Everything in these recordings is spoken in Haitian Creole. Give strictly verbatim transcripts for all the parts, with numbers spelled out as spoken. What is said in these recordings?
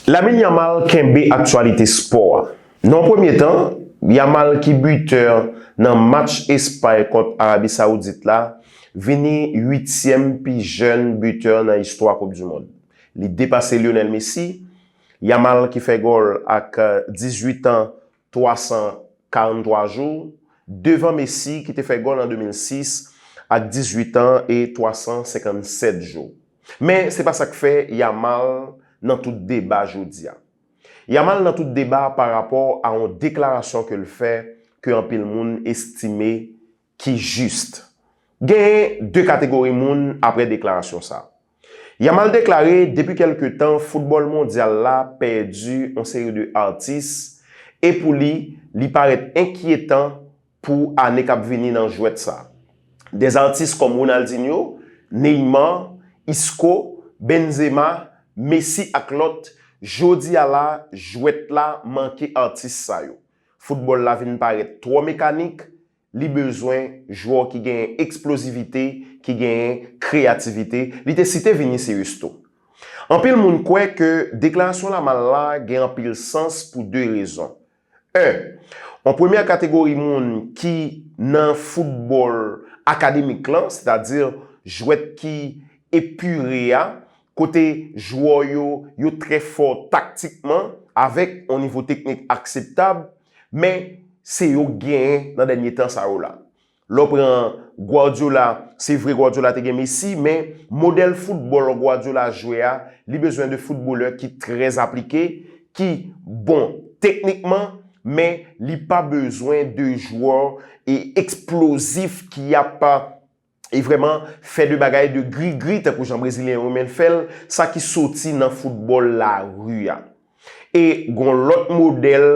Lamine Yamal kenbe aktyalite spò a. Nan yon premye tan, Yamal ki bitè nan match Espay kont Arabi Sawoudit la, vini uityèm pi jèn bitè nan istwa Koup di Mond. Li depase Lionel Messi. Yamal ki fè gòl ak dizuit an, twa san karanntwa jou, devan Messi ki te fè gòl an de mil sis ak dizuit an e twa san senkannsèt jou. Men se pa sa k fè Yamal nan tout deba jodi a. Yamal nan tout deba pa rapò a yon deklarasyon ke l fè ke anpil moun estime ki jis. Genyen de kategori moun apre deklarasyon sa. Yamal deklare depi kèlke tan foutbòl mondyal la pèdi yon seri de atis e pou li, li parèt enkyetan pou ane k ap vini nan jwèt sa. Dè atis kòm Ronaldinho, Neymar, Isco, Benzema, Messi ak lòt, jodi a la, jwèt la manke atis sa yo. Foutbòl la vin parèt twò mekanik, li bezwen jwè ki genyen eksplozivite, ki genyen kreyativite. Li te site Vinicius tou. Anpil moun kwè ke deklarasyon Yamal la gen anpil sans pou de rezon. En, yon premyè kategori moun ki nan foutbòl akademik lan, sètadi jwèt ki epire a, kote jwè yo, yo trè fò taktikman, avèk yon nivo teknik akseptab, men se yo k genyen nan dènye tan sa yo la. Lè w pran Guardiola, se vre Guardiola te gen Messi, men modèl foutbòl Guardiola jwe a, li bezwen de foutbolè ki trè aplike, ki bon teknikman, men li pa bezwen de jwè e eksplozif ki ap e vrèman fè de bagay de grigri tankou jan brezilyen yo renmen fè l, sa ki soti nan foutbòl lari a. E gon lòt modèl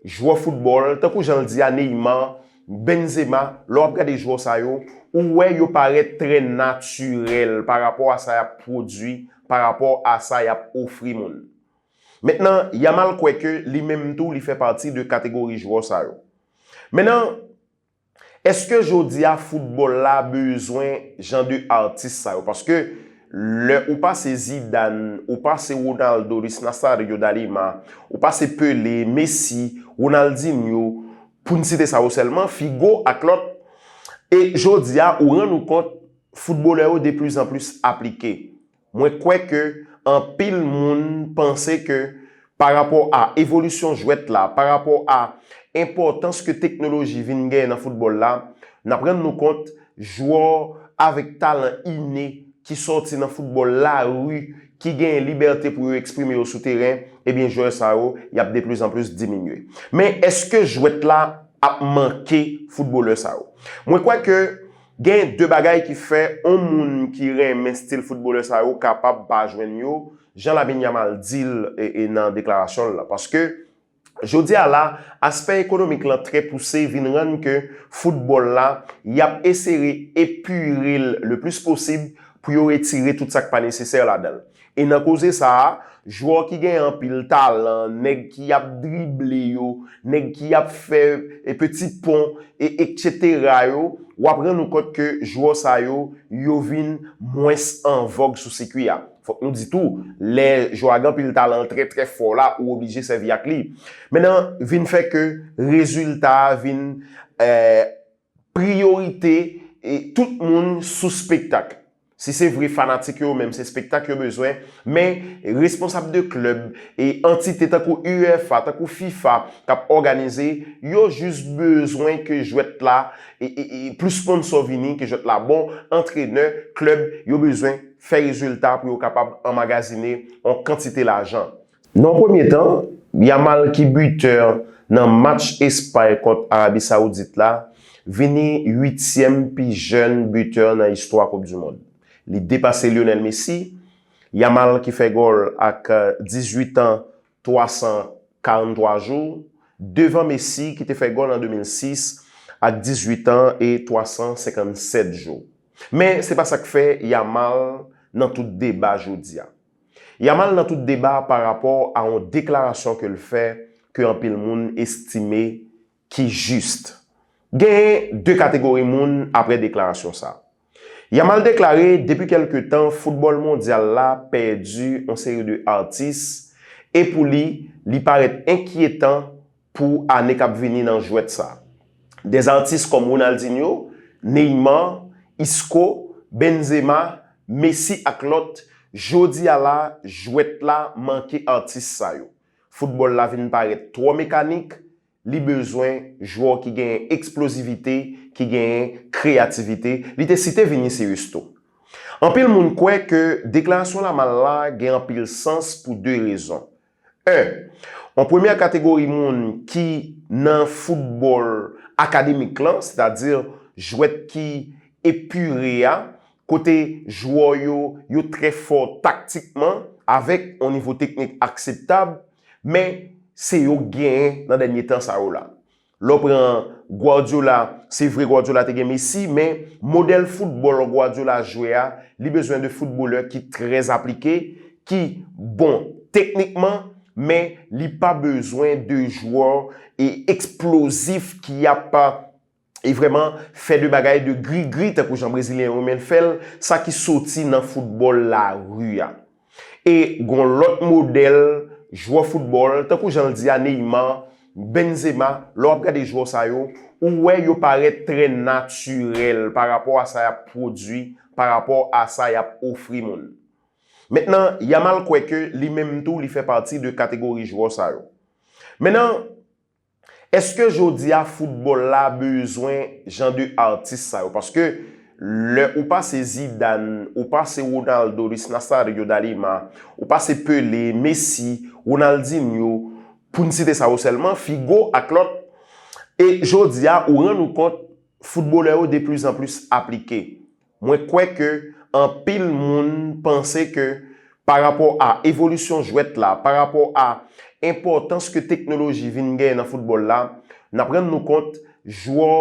jwè foutbòl, tankou jan l di a, Neymar, Benzema, lè w ap gade jwè sa yo, ou wè yo parèt trè natirèl pa rapò a sa y ap pwodui, pa rapò a sa y ap ofri moun. Mentnan, Yamal kwè ke li menm tou li fè pati de kategori jwè sa yo. Mentnan, èske jodi a foutbòl la bezwen jan de atis sa yo? Paske lè ou pase Zidane, ou pase Ronaldo, Luis Nazario da Lima, ou pase Pelé, Messi, Ronaldinho, pou n site sa yo sèlman, Figo ak lòt, e jodi a ou rann ou kont foutbolè yo de plis an plis aplike. Mwen kwè ke anpil moun panse ke pa rapò a evolisyon jwèt la, pa rapò a enpòtans ke teknoloji vin genyen nan foutbòl la, n ap rann nou kont jwè avèk talan ine ki sòti nan foutbòl lari, ki genyen libète pou yo eksprime yo sou teren, ebyen jwè sa yo, y ap de plis an plis diminye. Men èske jwèt la ap manke foutbolè sa yo? Mwen kwè ke gen de bagay ki fè yon moun ki renmen stil foutbolè sa yo kapab pa jwenn yo, jan Lamine Yamal di l e, e nan deklarasyon l la. Paske, jodi a la, aspè ekonomik lan trè pouse vin rann ke foutbòl la, y ap eseye epire l le plis posib pou yo retire tout sa k pa nesesè ladan l. E nan koze sa a, jwè ki gen anpil talan, nèg ki ap drible yo, nèg ki ap fè e peti pon, e etsetera yo, w ap rann ou kont ke jwè sa yo, yo vin mwens an vòg sou sikwi a. Fòk nou di tou, lè jwè a gen anpil talan trè trè fò la, ou oblije sèvi ak li. Mentnan, vin fè ke rezilta a vin, eh, priyorite e tout moun sou spektak. Si se vre fanatik yo, menm se spektak yo bezwen, men responsab de klèb e antite tankou UEFA, tankou FIFA k ap òganize, yo jis bezwen ke jwèt la e, e, e plis sponsò vini, ke jwèt la bon, antrenè, klèb, yo bezwen fè rezilta pou yo kapab anmagazine yon kantite lajan. Nan yon premye tan, Yamal ki bitè nan match Espay kont Arabi Sawoudit la, vini uityèm pi jèn bitè nan istwa Koup di Mond. Li depase Lionel Messi. Yamal ki fè gòl ak dizuit an, twa san karanntwa jou, devan Messi ki te fè gòl an de mil sis ak dizuit an e twa san senkannsèt jou. Men se pa sa k fè Yamal nan tout deba jodi a. Yamal nan tout deba pa rapò a yon deklarasyon ke l fè ke anpil moun estime ki jis. Genyen de kategori moun apre deklarasyon sa. Yamal deklare depi kèlke tan foutbòl mondyal la pèdi yon seri de atis, E pou li, li parèt enkyetan pou ane k ap vini nan jwèt sa. Dè zatis kòm Ronaldinho, Neymar, Isco, Benzema, Messi ak lòt, jodi a la, jwèt la manke atis sa yo. Foutbòl la vin parèt twò mekanik, li bezwen jwè ki genyen eksplozivite, ki genyen kreyativite. Li te site Vinicius tou. Anpil moun kwè ke deklarasyon Lamine la gen anpil sans pou de rezon. En, yon premyè kategori moun ki nan foutbòl akademik lan, sètadi jwèt ki epire a, kote jwè yo, yo trè fò taktikman, avèk yon nivo teknik akseptab, men se yo k genyen nan dènye tan sa yo la. Lè w pran Guardiola, se vre Guardiola te gen Messi, men modèl foutbòl Guardiola jwe a, li bezwen de foutbolè ki trè aplike, ki bon teknikman, men li pa bezwen de jwè e eksplozif ki ap e vrèman fè de bagay de grigri tankou jan brezilyen yo renmen fè l, sa ki soti nan foutbòl lari a. E gon lòt modèl jwè foutbòl, tankou jan l di a, Neymar, Benzema, lè w ap gade jwè sa yo, ou wè yo parèt trè natirèl pa rapò a sa y ap pwodui, pa rapò a sa y ap ofri moun. Mentnan, Yamal kwè ke li menm tou li fè pati de kategori jwè sa yo. Mentnan, èske jodi a foutbòl la bezwen jan de atis sa yo? Paske lè ou pase Zidane, ou pase Ronaldo, Luis Nazario da Lima, ou pase Pelé, Messi, Ronaldinho, pou n site sa yo sèlman, Figo ak lòt. E jodi a, ou rann ou kont, foutbolè yo de plis an plis aplike. Mwen kwè ke anpil moun panse ke pa rapò a evolisyon jwèt la, pa rapò a enpòtans ke teknoloji vin genyen nan foutbòl la, n ap rann nou kont jwè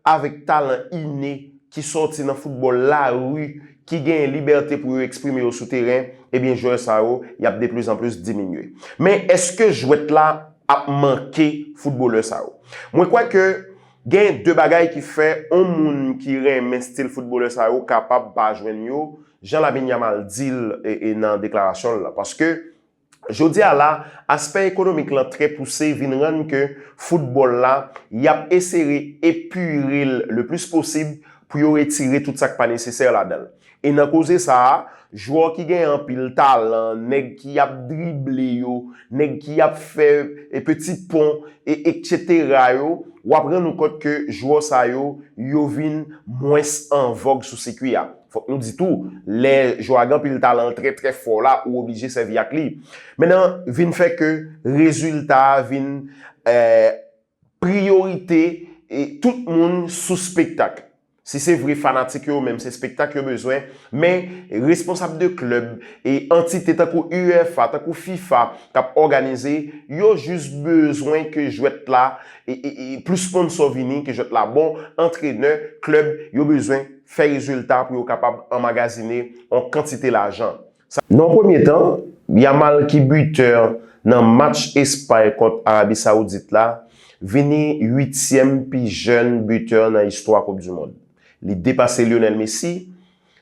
avèk talan ine ki sòti nan foutbòl lari, ki genyen libète pou yo eksprime yo sou teren, ebyen jwè sa yo, y ap de plis an plis diminye. Men èske jwèt la ap manke foutbolè sa yo? Mwen kwè ke gen de bagay ki fè yon moun ki renmen stil foutbolè sa yo kapab pa jwenn yo, jan Lamine Yamal di l e, e nan deklarasyon l la. Paske, jodi a la, aspè ekonomik lan trè pouse vin rann ke foutbòl la, y ap eseye epire l le plis posib pou yo retire tout sa k pa nesesè ladan l. E nan koze sa a, jwè ki gen anpil talan, nèg ki ap drible yo, nèg ki ap fè e peti pon, e etsetera yo, w ap rann ou kont ke jwè sa yo, yo vin mwens an vòg sou sikwi a. Fòk nou di tou, lè jwè a gen anpil talan, trè, trè fò la, ou oblije sèvi ak li. Mentnan, vin fè ke rezilta a vin, eh, priyorite e tout moun sou spektak. Si se vre fanatik yo, menm se spektak yo bezwen, men responsab de klèb e antite tankou UEFA, tankou FIFA k ap òganize, yo jis bezwen ke jwèt la e, e, e plis sponsò vini, ke jwèt la bon, antrenè, klèb, yo bezwen fè rezilta pou yo kapab anmagazine yon kantite lajan. Nan yon premye tan, Yamal ki bitè nan match Espay kont Arabi Sawoudit la, vini uityèm pi jèn bitè nan istwa Koup di Mond. Li depase Lionel Messi,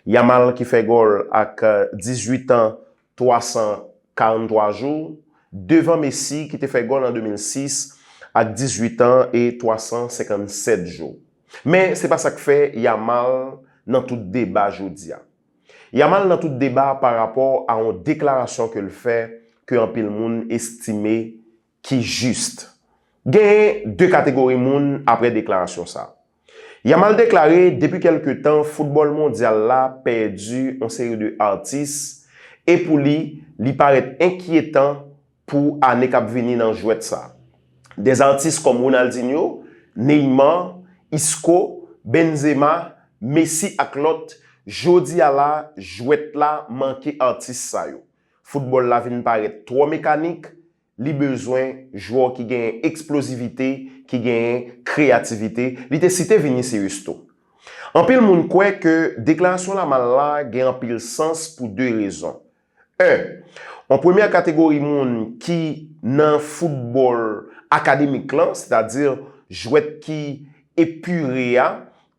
Yamal ki fè gòl ak dizuit an, twa san karanntwa jou, devan Messi ki te fè gòl an de mil sis ak dizuit an e twa san senkannsèt jou. Men se pa sa k fè Yamal nan tout deba jodi a. Yamal nan tout deba pa rapò a yon deklarasyon ke l fè ke anpil moun estime ki jis. Genyen de kategori moun apre deklarasyon sa. Yamal deklare depi kèlke tan foutbòl mondyal la pèdi yon seri de atis e pou li, li parèt enkyetan pou ane k ap vini nan jwèt sa. Dè atis kòm Ronaldinho, Neymar, Isco, Benzema, Messi ak lòt, jodi a la, jwèt la manke atis sa yo. Foutbòl la vin parèt twò mekanik, li bezwen jwè ki genyen eksplozivite, ki genyen kreyativite. Li te site Vinicius tou. Anpil moun kwè ke deklarasyon Yamal la gen anpil sans pou de rezon. En, yon premyè kategori moun ki nan foutbòl akademik lan, sètadi jwèt ki epire a,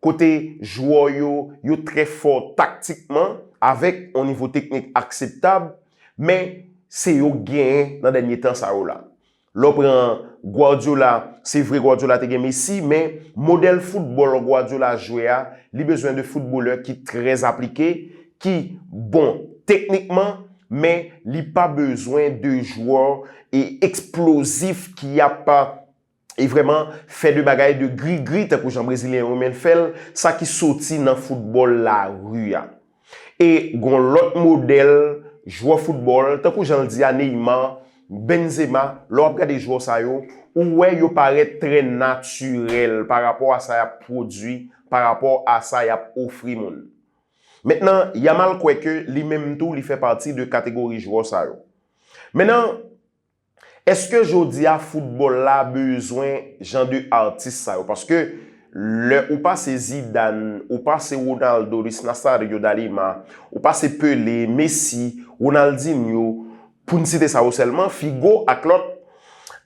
kote jwè yo, yo trè fò taktikman, avèk yon nivo teknik akseptab, men se yo k genyen nan dènye tan sa yo la. Lè w pran Guardiola, se vre Guardiola te gen Messi, men modèl foutbòl Guardiola jwe a, li bezwen de foutbolè ki trè aplike, ki bon teknikman, men li pa bezwen de jwè e eksplozif ki ap e vrèman fè de bagay de gri-gri, tankou jan Brezilyen yo renmen fè l, sa ki soti nan foutbòl lari a. E gon lòt modèl jwè foutbòl, tankou jan l di a, Neymar, Benzema, lè w ap gade jwè sa yo, ou wè yo parèt trè natirèl pa rapò a sa y ap pwodui, pa rapò a sa y ap ofri moun. Mentnan, Yamal kwè ke li menm tou li fè pati de kategori jwè sa yo. Mentnan, èske jodi a foutbòl la bezwen jan de atis sa yo? Paske lè ou pase Zidane, ou pase Ronaldo, Luis Nazario da Lima, ou pase Pelé, Messi, Ronaldinho, pou n site sa yo sèlman, Figo ak lòt,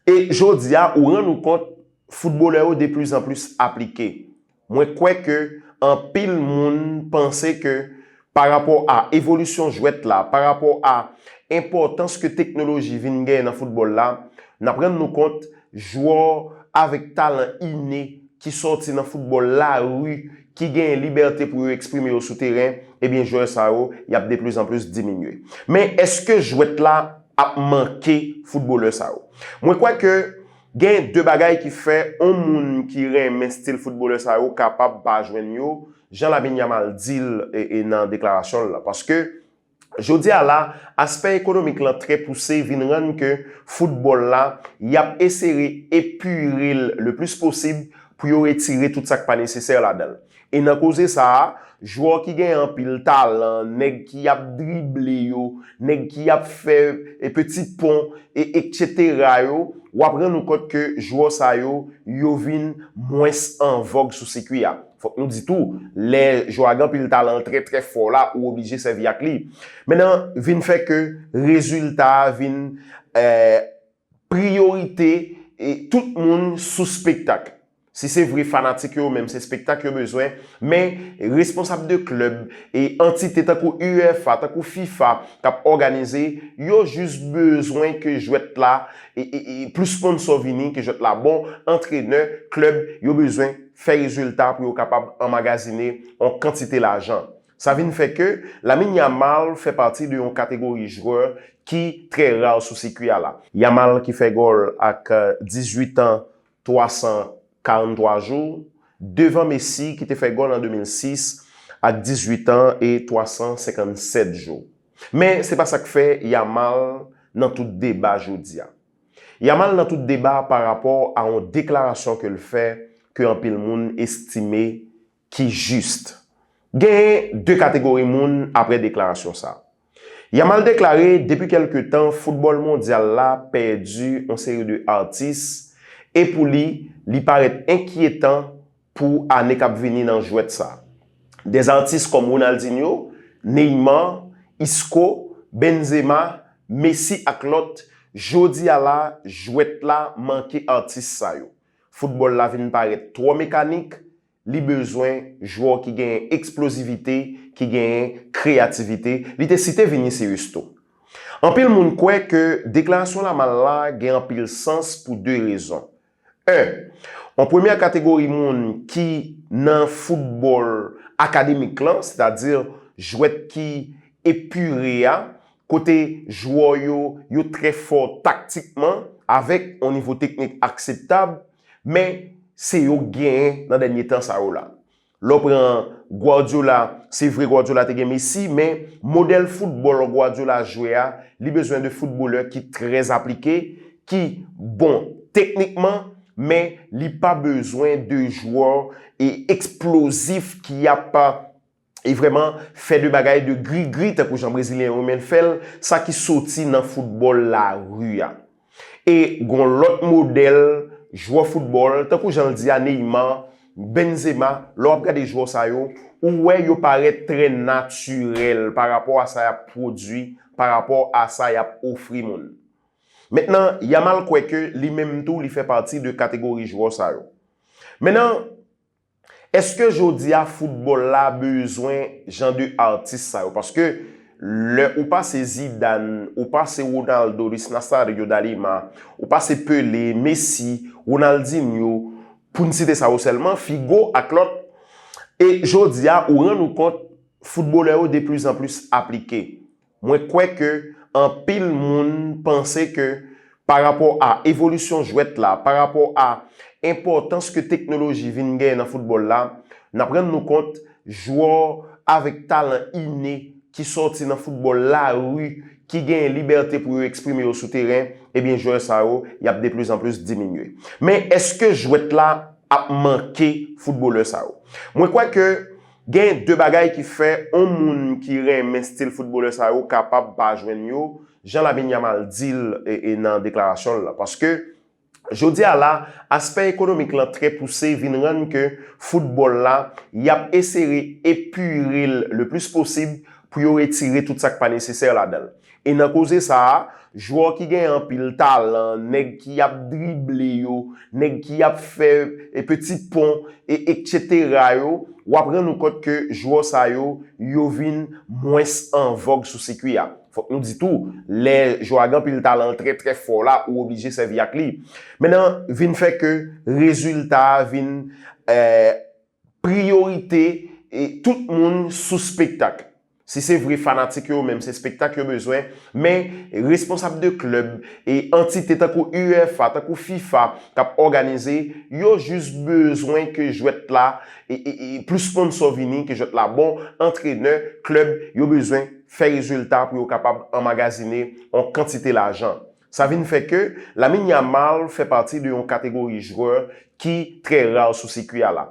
e jodi a ou rann ou kont foutbolè yo de plis an plis aplike. Mwen kwè ke anpil moun panse ke pa rapò a evolisyon jwèt la, pa rapò a enpòtans ke teknoloji vin genyen nan foutbòl la, n ap rann nou kont jwè avèk talan ine ki sòti nan foutbòl lari, ki genyen libète pou yo eksprime yo sou teren, ebyen jwè sa yo, y ap de plis an plis diminye. Men èske jwèt la ap manke foutbolè sa yo? Mwen kwè ke gen de bagay ki fè yon moun ki renmen stil foutbolè sa yo kapab pa jwenn yo, jan Lamine Yamal di l e, e nan deklarasyon l la. Paske jodi a la, aspè ekonomik lan trè pouse vin rann ke foutbòl la, y ap eseye epire l le plis posib pou yo retire tout sa k pa nesesè ladan l. E nan koze sa a, jwè ki gen anpil talan, nèg ki ap drible yo, nèg ki ap fè e peti pon, e etsetera yo, w ap rann ou kont ke jwè sa yo, yo vin mwens an vòg sou sikwi a. Fòk nou di tou, lè jwè a gen anpil talan, trè trè fò la, ou oblije sèvi ak li. Mentnan, vin fè ke rezilta a vin eh, priyorite e tout moun sou spektak. Si se vre fanatik yo menm se spektak yo bezwen, men responsab de klèb e antite tankou UEFA, tankou FIFA k ap òganize, yo jis bezwen ke jwèt la e, e, e plis sponsò vini, ke jwèt la bon, antrenè, klèb, yo bezwen fè rezilta pou yo kapab anmagazine yon kantite lajan. Sa vin fè ke Lamine Yamal fè pati de yon kategori jwè ki trè ra sou sikwi a la. Yamal ki fè gòl ak eh, dizuit an, twa san karanntwa jou, devan Messi ki te fè gòl an de mil sis ak dizuit an e twa san senkannsèt jou. Men se pa sa k fè Yamal nan tout deba jodi a. Yamal nan tout deba pa rapò a yon deklarasyon ke l fè ke anpil moun estime ki jis. Genyen de kategori moun apre deklarasyon sa. Yamal deklare depi kèlke tan foutbòl mondyal la pèdi yon seri de atis e pou li, li parèt enkyetan pou ane k ap vini nan jwèt sa. Dèzatis kòm Ronaldinho, Neymar, Isco, Benzema, Messi ak lòt, jodi a la, jwèt la manke atis sa yo. Foutbòl la vin parèt twò mekanik, li bezwen jwè ki genyen eksplozivite, ki genyen kreyativite. Li te site Vinicius tou. Anpil moun kwè ke deklarasyon Yamal la gen anpil sans pou de rezon. En, yon premyè kategori moun ki nan foutbòl akademik lan, sètadi jwèt ki epire a, kote jwè yo, yo trè fò taktikman, avèk yon nivo teknik akseptab, men se yo k genyen nan dènye tan sa yo la. Lè w pran Guardiola, se vre Guardiola te gen Messi, men modèl foutbòl Guardiola jwe a, li bezwen de foutbolè ki trè aplike, ki bon teknikman, men li pa bezwen de jwè e eksplozif ki ap e vrèman fè de bagay de gri-gri, tankou jan Brezilyen yo renmen fè l, sa ki soti nan foutbòl lari a. E gon lòt modèl jwè foutbòl, tankou jan l di a, Neymar, Benzema, lè w ap gade jwè sa yo, ou wè yo parèt trè natirèl pa rapò a sa y ap pwodui, pa rapò a sa y ap ofri moun. Mentnan, Yamal kwè ke li menm tou li fè pati de kategori jwè sa yo. Mentnan, èske jodi a foutbòl la bezwen jan de atis sa yo? Paske Lè ou pase Zidane, ou pase Ronaldo, Luis Nazario da Lima, ou pase Pelé, Messi, Ronaldinho, pou n site sa yo sèlman, Figo ak lòt. E jodi a, ou rann ou kont, foutbolè yo de plus en plus aplike. Mwen kwè ke anpil moun panse ke pa rapò a evolisyon jwèt la, pa rapò a enpòtans ke teknoloji vin genyen nan foutbòl la, n ap rann nou kont jwè avèk talan ine ki sòti nan foutbòl lari, ki genyen libète pou yo eksprime yo sou teren, ebyen jwè sa yo, y ap de plus en plus diminye. Men èske jwèt la ap manke foutbolè sa yo? Mwen kwè ke gen de bagay ki fè yon moun ki renmen stil foutbolè sa yo kapab pa jwenn yo, jan Lamine Yamal di l e, e nan deklarasyon l la. Paske jodi a la, aspè ekonomik lan trè pouse vin rann ke foutbòl la, y ap eseye epire l le plus posib pou yo retire tout sa k pa nesesè ladan l. E nan koze sa a, jwè ki gen anpil talan, nèg ki ap drible yo, nèg ki ap fè e, peti pon, e, etsetera yo, w ap rann ou kont ke jwè sa yo, yo vin mwens an vòg sou sikwi a. Fòk nou di tou, lè jwè a gen anpil talan, l trè, trè fò la, ou oblije sèvi ak li. Mentnan, vin fè ke rezilta a vin, eh, priyorite e tout moun sou spektak. Si se vre fanatik yo menm, se spektak yo bezwen, men responsab de klèb e antite tankou UEFA, tankou FIFA k ap òganize, yo jis bezwen ke jwèt la e, e, e plis sponsò vini, ke jwèt la bon, antrenè, klèb, yo bezwen fè rezilta pou yo kapab anmagazine yon kantite lajan. Sa vin fè ke Lamine Yamal fè pati de yon kategori jwè ki trè ra sou sikwi a la.